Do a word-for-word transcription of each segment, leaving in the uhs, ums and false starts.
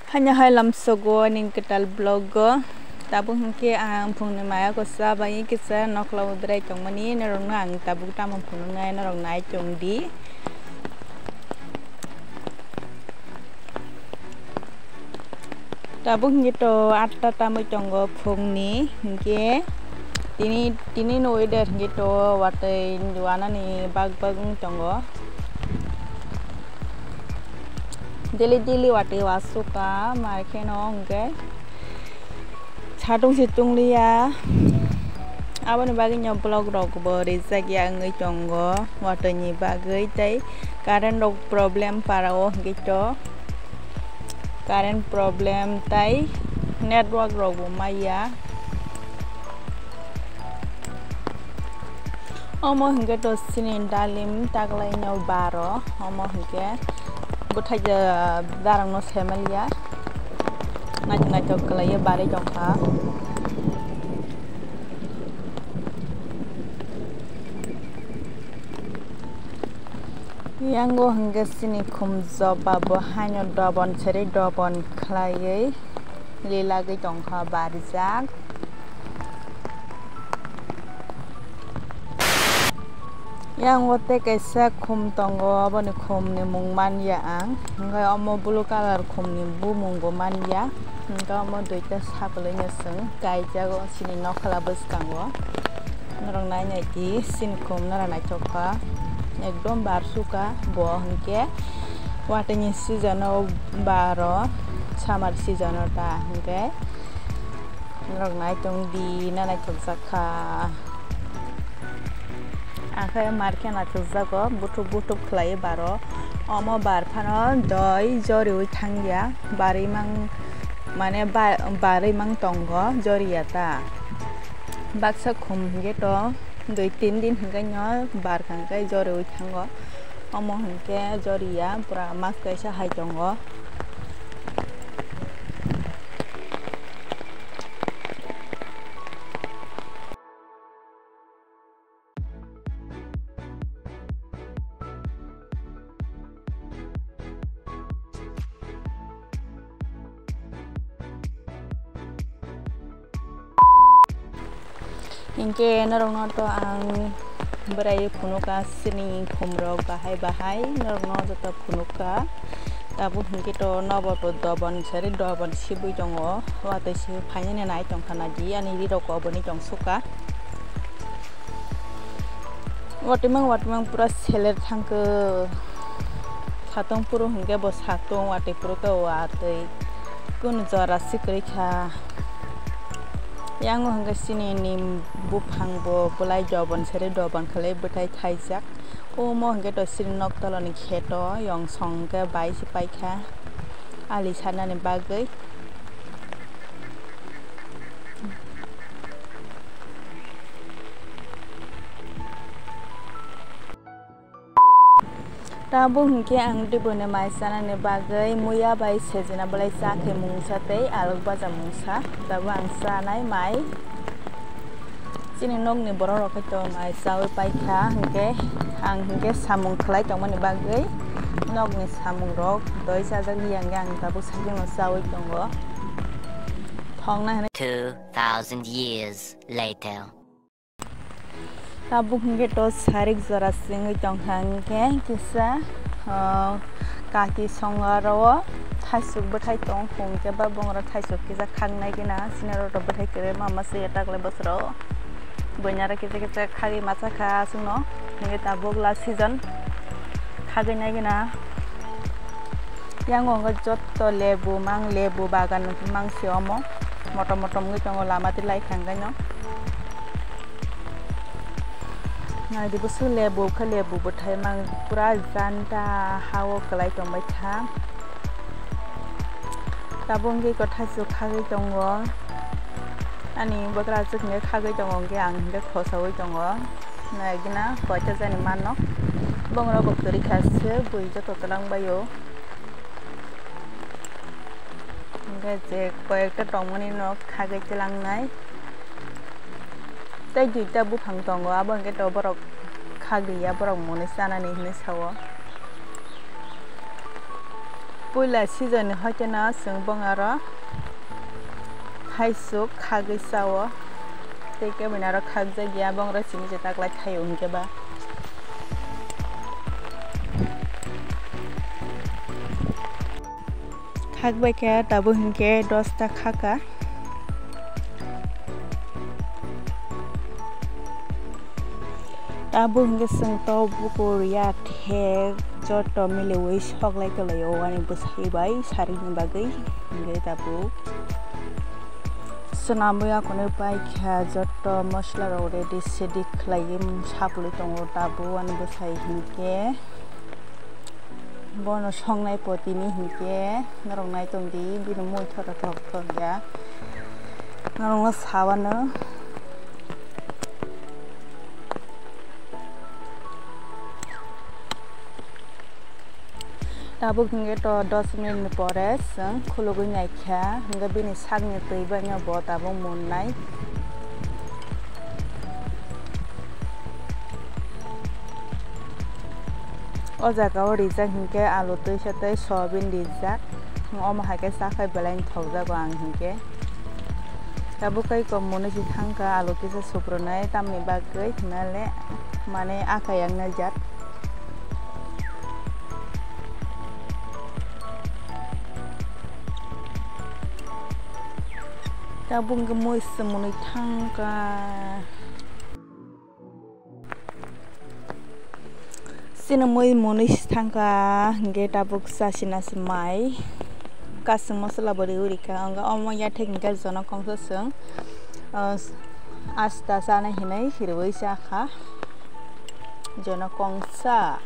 Hanya hai lamsogo ning kwtal vlog o. Tabuk hwnkhe ang phungni maya kosa bai kisa nokla o berai tongmani norokno ang tabuk tamo phunuknai norok nai tongdi. Tabuk hwnkhe to atta tamwi tongo phungni hwnkhe tini, tini ni weather hwnkhe to watwi wanani bak bak wng tongo. Daily daily watwi wasukha, mar kheno hwnkhe satung se tungliya. Aboni bagwi no vlog rok bo rijak ya wngwi tongo watwi ni bagwi, tei current rok problem para o hwnkhe to current problem tei network rok bo maya. Omo hwnkhe to chini dalim taklaino baro, omo hwnkhe bwthai, ah, darangno semelya, naithok naithok kwlaiwi barwi tongkha. Yango hwnkhe chini khum joba bo haino dobon seri dobon khlaiwi lilagwi tongkha barijak. Yang o tei kaisa khum tongo, aboni khum ni mung manya ang, hwnkhe omo blue colour khum ni bumung bo manya, hwnkhe omo duita sakoloi no chwng kaijago chini nokla bwskango. Norok nai nai di, chini khum noro naithok kha, ekdom bar sukha bo, hwnkhe watwi ni season o baro, summer season o ta, hwnkhe. Norok nai tong di, na naithok jak kha. Ang khe mar khe naithok jago, buthuk buthuk khlai baro. Omo bar phano doi joriui thang ya, barwi mang, mane ba-, barwi mang tongo, jori ya ta. Baksa khum hwnkhe to dui tin din hwnkhe no bar kha hwnkhe joriui thango. Omo hwnkhe jori ya, pura mas kaisa hai tongo. Hinkhe norokno to ang bwrai phunukha, chini khumrok bahai bahai norokno joto phunukha. Tabuk hinkhe to nobo to dobon sari dobon sibui tongo, watwi se phainani nai tongkha naidi, ani rirok oboni tongsukha. Watwi mang watwi mang pura seler thangkhe. Satung phuru hinkhe bo satung, watwi phuru khe watwi. Kunu jora se kwrwi kha. Yango hinkhe chini nim buphang bo bolai dobon sari dobon khlai bwthai thaijak. Omo hinkhe to chini nok tolani kheto yong song hinkhe bai se paikha ali sanani bagwi. Tabuk hinkhe ang diboni mai chanani bagwi muya bai sejena bolai cha khe mungsa tei alok baja mungsa. Tabuk ang chanai mai. Chini nokni borok rok khe to mai chaui paikha, hinkhe ang hinkhe samung khlai tongmani bagwi nokni samung rok doi chajak liya hinkhe ang tabuk sakhe no chaui tongo. Thokna hinwi Two thousand years later. Tabuk hinkhe to sarik jora se wngwi tongkha, hinkhe kisa, ah, kaki songa rwo thaisuk bwthai tong, hinkhe ba bongra thaisuk kisa khaknai gina, sini rok to bwthai kwrwi ma ma se taklai bosoro. Buinaro kisa kisa khagwi masa kha aswkno, hinkhe tabuk last season khagwi nai gina. Yango wngkha jotto lebu mang, lebu bagan mang se omo. Motom motom wngwi tongo lama twi lai thangkhaino. Naidi bwswk lebu khe lebu bwthai mang pura janta ha-o kwlai tongbaikha. Tabuk wngkhe eko thaisuk khagwi tongo. Ani bwkrajwk hwnkhe khagwi tongo, hwnkhe ang hwnkhe khosaui tongo. Naigina koita jani mano. Bongrok bo kwrwi kha se bui joto twlang bai o. Hwnkhe je koyekta tongmani no khagwi twlangnai. Tei duita buphang tongo, abo hwnkhe to borok khagwi ya, borok mwnwi chanani hinwi sao. Puila season ni hoiteno chwng bongaro thaisuk khagwi chao. Tei keboino aro khakjakya, bongro simi je taklai thaio hinkhe ba. Khakbai khe tabuk hinkhe dosta khaka. Tabuk hinkhe chwng to bukur ya thek joto miliwi soklai tonglaio ani bwsai bai sarini bagwi. Hinkhe tabuk swnamwi akhunwi paikha joto mosola rok ready sedi khlaiwi sapulwi tongo tabuk ani bwsai hinkhe. Bono songnai potini hinkhe norok nai tongdi, bini mui thothok thothok ya. Norokno sawano. Tabuk hinkhe to dos minute ni pore chwng khulugwi naikha, hinkhe bini sakni twi bai no bo tabuk munnai. O jaga o rijak hinkhe alu twisa tei soyabin rijak. Omo hai khe chakhai belai thokjago ang hinkhe. Tabuk kai kom mwnwi se thangkha alu kisa suprunai tamni bagwi hinale mane aka yang nai jat. Tabuk hwnkhe mui se mwnwi thangkha. Chini mui mwnwi se thangkha, hinkhe tabuk chasina se mai. Kasing mosola bo riui rikha, hwnkhe omo yathek hinkhe jono kongsa chwng, ah, asta chana hinwi riui chakha. Jono kongsa.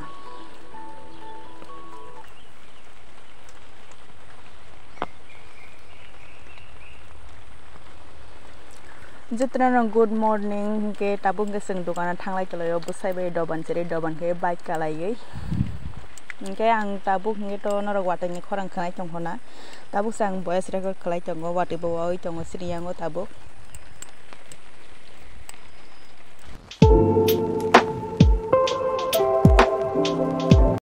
Jotono good morning, hinkhe tabuk hinkhe chwng dukano thanglai tonglaio, bwsai bai doban chiri, doban khe bike kalaiwi. Hinkhe ang tabuk hinkhe to norok watwi ni khorang khwnai tongkho na, tabuk se ang voice record khlai tongo, watwi bo wawi tongo chini yango tabuk.